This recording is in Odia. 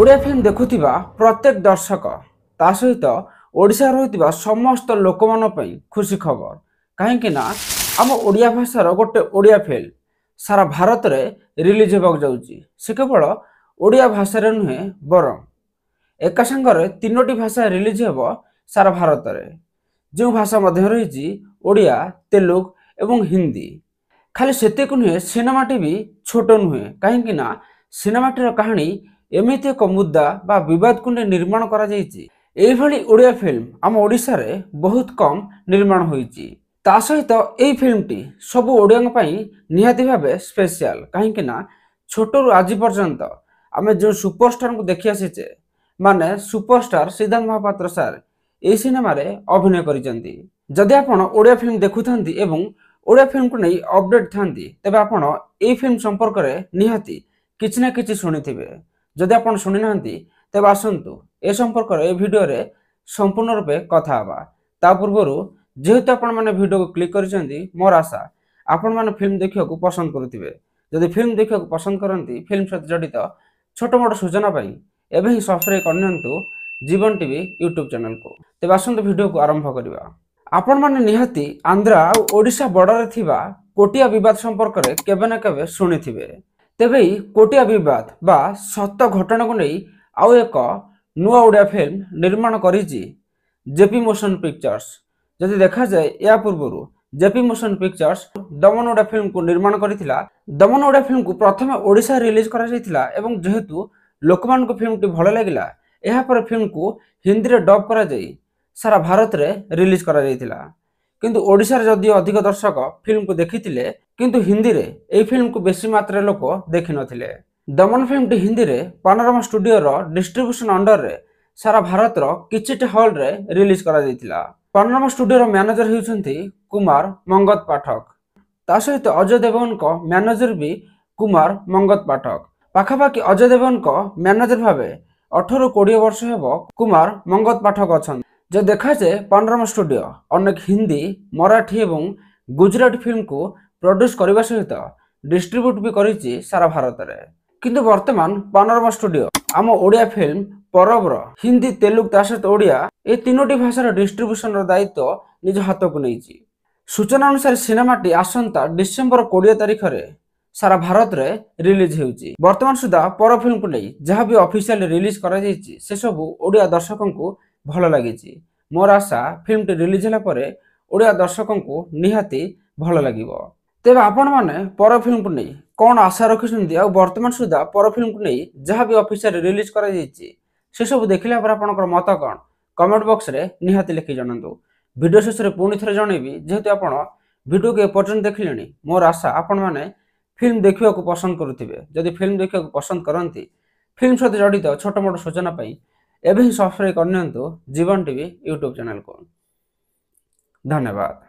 ଓଡ଼ିଆ ଫିଲ୍ମ ଦେଖୁଥିବା ପ୍ରତ୍ୟେକ ଦର୍ଶକ, ତା ସହିତ ଓଡ଼ିଶାରେ ରହୁଥିବା ସମସ୍ତ ଲୋକମାନଙ୍କ ପାଇଁ ଖୁସି ଖବର, କାହିଁକି ନା ଆମ ଓଡ଼ିଆ ଭାଷାର ଗୋଟେ ଓଡ଼ିଆ ଫିଲ୍ମ ସାରା ଭାରତରେ ରିଲିଜ୍ ହେବାକୁ ଯାଉଛି। ସେ କେବଳ ଓଡ଼ିଆ ଭାଷାରେ ନୁହେଁ, ବରଂ ଏକା ସାଙ୍ଗରେ ତିନୋଟି ଭାଷା ରିଲିଜ୍ ହେବ ସାରା ଭାରତରେ, ଯେଉଁ ଭାଷା ମଧ୍ୟ ରହିଛି ଓଡ଼ିଆ, ତେଲୁଗୁ ଏବଂ ହିନ୍ଦୀ। ଖାଲି ସେତିକି ନୁହେଁ, ସିନେମାଟି ବି ଛୋଟ ନୁହେଁ, କାହିଁକି ନା ସିନେମାଟିର କାହାଣୀ ଏମିତି ଏକ ମୁଦ୍ଦା ବା ବିବାଦକୁ ନେଇ ନିର୍ମାଣ କରାଯାଇଛି। ଏଇଭଳି ଓଡ଼ିଆ ଫିଲ୍ମ ଆମ ଓଡ଼ିଶାରେ ବହୁତ କମ୍ ନିର୍ମାଣ ହୋଇଛି। ତା ସହିତ ଏଇ ଫିଲ୍ମଟି ସବୁ ଓଡ଼ିଆଙ୍କ ପାଇଁ ନିହାତି ଭାବେ ସ୍ପେଶିଆଲ, କାହିଁକି ନା ଛୋଟରୁ ଆଜି ପର୍ଯ୍ୟନ୍ତ ଆମେ ଯେଉଁ ସୁପରଷ୍ଟାରଙ୍କୁ ଦେଖି ଆସିଛେ, ମାନେ ସୁପରଷ୍ଟାର ସିଦ୍ଧାନ୍ତ ମହାପାତ୍ର ସାର୍ ଏଇ ସିନେମାରେ ଅଭିନୟ କରିଛନ୍ତି। ଯଦି ଆପଣ ଓଡ଼ିଆ ଫିଲ୍ମ ଦେଖୁଥାନ୍ତି ଏବଂ ଓଡ଼ିଆ ଫିଲ୍ମକୁ ନେଇ ଅପଡେଟ୍ ଥାନ୍ତି, ତେବେ ଆପଣ ଏଇ ଫିଲ୍ମ ସମ୍ପର୍କରେ ନିହାତି କିଛି ନା କିଛି ଶୁଣିଥିବେ। ଯଦି ଆପଣ ଶୁଣିନାହାନ୍ତି, ତେବେ ଆସନ୍ତୁ ଏ ସମ୍ପର୍କରେ ଏ ଭିଡ଼ିଓରେ ସମ୍ପୂର୍ଣ୍ଣ ରୂପେ କଥା ହେବା। ତା ପୂର୍ବରୁ ଯେହେତୁ ଆପଣମାନେ ଭିଡ଼ିଓକୁ କ୍ଲିକ୍ କରିଛନ୍ତି, ମୋର ଆଶା ଆପଣମାନେ ଫିଲ୍ମ ଦେଖିବାକୁ ପସନ୍ଦ କରୁଥିବେ। ଯଦି ଫିଲ୍ମ ଦେଖିବାକୁ ପସନ୍ଦ କରନ୍ତି, ଫିଲ୍ମ ସହିତ ଜଡ଼ିତ ଛୋଟ ମୋଟ ସୂଚନା ପାଇଁ ଏବେ ହିଁ ସବସ୍କ୍ରାଇବ୍ କରିନିଅନ୍ତୁ ଜୀବନ ଟିଭି ୟୁଟ୍ୟୁବ୍ ଚ୍ୟାନେଲକୁ। ତେବେ ଆସନ୍ତୁ ଭିଡ଼ିଓକୁ ଆରମ୍ଭ କରିବା। ଆପଣମାନେ ନିହାତି ଆନ୍ଧ୍ର ଆଉ ଓଡ଼ିଶା ବର୍ଡରରେ ଥିବା କୋଟିଆ ବିବାଦ ସମ୍ପର୍କରେ କେବେ ନା କେବେ ଶୁଣିଥିବେ। ତେବେ ଏଇ କୋଟିଆ ବିବାଦ ବା ସତ ଘଟଣାକୁ ନେଇ ଆଉ ଏକ ନୂଆ ଓଡ଼ିଆ ଫିଲ୍ମ ନିର୍ମାଣ କରିଛି ଜେପି ମୋସନ ପିକ୍ଚର୍ସ। ଯଦି ଦେଖାଯାଏ, ଏହା ପୂର୍ବରୁ ଜେପି ମୋସନ ପିକ୍ଚର୍ସ ଦମନ ଓଡ଼ିଆ ଫିଲ୍ମକୁ ନିର୍ମାଣ କରିଥିଲା। ଦମନ ଓଡ଼ିଆ ଫିଲ୍ମକୁ ପ୍ରଥମେ ଓଡ଼ିଶା ରିଲିଜ୍ କରାଯାଇଥିଲା ଏବଂ ଯେହେତୁ ଲୋକମାନଙ୍କୁ ଫିଲ୍ମଟି ଭଲ ଲାଗିଲା, ଏହାପରେ ଫିଲ୍ମକୁ ହିନ୍ଦୀରେ ଡବ୍ କରାଯାଇ ସାରା ଭାରତରେ ରିଲିଜ୍ କରାଯାଇଥିଲା। କିନ୍ତୁ ଓଡ଼ିଶାରେ ଯଦିଓ ଅଧିକ ଦର୍ଶକ ଫିଲ୍ମକୁ ଦେଖିଥିଲେ, କିନ୍ତୁ ହିନ୍ଦୀରେ ଏହି ଫିଲ୍ମକୁ ବେଶୀ ମାତ୍ରାରେ ଲୋକ ଦେଖିନଥିଲେ। ଦମନ ଫିଲ୍ମଟି ହିନ୍ଦୀରେ ପାନୋରମା ଷ୍ଟୁଡିଓର ଡିଷ୍ଟ୍ରିବ୍ୟୁସନ ଅଣ୍ଡରରେ ସାରା ଭାରତର କିଛିଟି ହଲରେ ରିଲିଜ୍ କରାଯାଇଥିଲା। ପାନୋରମା ଷ୍ଟୁଡିଓର ମ୍ୟାନେଜର ହେଉଛନ୍ତି କୁମାର ମଙ୍ଗତ ପାଠକ। ତା ସହିତ ଅଜୟ ଦେବଗନଙ୍କ ମ୍ୟାନେଜର ବି କୁମାର ମଙ୍ଗତ ପାଠକ। ପାଖାପାଖି ଅଜୟ ଦେବଗନଙ୍କ ମ୍ୟାନେଜର ଭାବେ 18ରୁ 20 ବର୍ଷ ହେବ କୁମାର ମଙ୍ଗତ ପାଠକ ଅଛନ୍ତି। ଯଦି ଦେଖାଯାଏ, ପାନୋରମା ଷ୍ଟୁଡିଓ ଅନେକ ହିନ୍ଦୀ, ମରାଠୀ ଏବଂ ଗୁଜୁରାଟୀ ଫିଲ୍ମକୁ ପ୍ରଡ୍ୟୁସ୍ କରିବା ସହିତ ଡିଷ୍ଟ୍ରିବ୍ୟୁଟ୍ ବି କରିଛି ସାରା ଭାରତରେ। କିନ୍ତୁ ବର୍ତ୍ତମାନ ପାନୋରମା ଷ୍ଟୁଡିଓ ଆମ ଓଡ଼ିଆ ଫିଲ୍ମ ପରବର ହିନ୍ଦୀ, ତେଲୁଗୁ, ତା ସହିତ ଓଡ଼ିଆ ଏ ତିନୋଟି ଭାଷାର ଡିଷ୍ଟ୍ରିବ୍ୟୁସନର ଦାୟିତ୍ୱ ନିଜ ହାତକୁ ନେଇଛି। ସୂଚନା ଅନୁସାରେ ସିନେମାଟି ଆସନ୍ତା ଡିସେମ୍ବର 20 ତାରିଖରେ ସାରା ଭାରତରେ ରିଲିଜ୍ ହେଉଛି। ବର୍ତ୍ତମାନ ସୁଦ୍ଧା ପର ଫିଲ୍ମକୁ ନେଇ ଯାହା ବି ଅଫିସିଆଲି ରିଲିଜ୍ କରାଯାଇଛି, ସେସବୁ ଓଡ଼ିଆ ଦର୍ଶକଙ୍କୁ ଭଲ ଲାଗିଛି। ମୋର ଆଶା ଫିଲ୍ମଟି ରିଲିଜ୍ ହେଲା ପରେ ଓଡ଼ିଆ ଦର୍ଶକଙ୍କୁ ନିହାତି ଭଲ ଲାଗିବ। ତେବେ ଆପଣମାନେ ପର ଫିଲ୍ମକୁ ନେଇ କ'ଣ ଆଶା ରଖିଛନ୍ତି ଆଉ ବର୍ତ୍ତମାନ ସୁଦ୍ଧା ପର ଫିଲ୍ମକୁ ନେଇ ଯାହା ବି ଅଫିସିଆଲି ରିଲିଜ୍ କରାଯାଇଛି, ସେସବୁ ଦେଖିଲା ପରେ ଆପଣଙ୍କର ମତ କ'ଣ, କମେଣ୍ଟ ବକ୍ସରେ ନିହାତି ଲେଖି ଜଣାନ୍ତୁ। ଭିଡ଼ିଓ ଶେଷରେ ପୁଣି ଥରେ ଜଣେଇବି, ଯେହେତୁ ଆପଣ ଭିଡ଼ିଓକୁ ଏପର୍ଯ୍ୟନ୍ତ ଦେଖିଲେଣି, ମୋର ଆଶା ଆପଣମାନେ ଫିଲ୍ମ ଦେଖିବାକୁ ପସନ୍ଦ କରୁଥିବେ। ଯଦି ଫିଲ୍ମ ଦେଖିବାକୁ ପସନ୍ଦ କରନ୍ତି, ଫିଲ୍ମ ସହିତ ଜଡ଼ିତ ଛୋଟ ମୋଟ ସୂଚନା ପାଇଁ ଏବେ ହିଁ ସବସ୍କ୍ରାଇବ୍ କରିନିଅନ୍ତୁ ଜୀବନ ଟିଭି ୟୁଟ୍ୟୁବ୍ ଚ୍ୟାନେଲକୁ। ଧନ୍ୟବାଦ।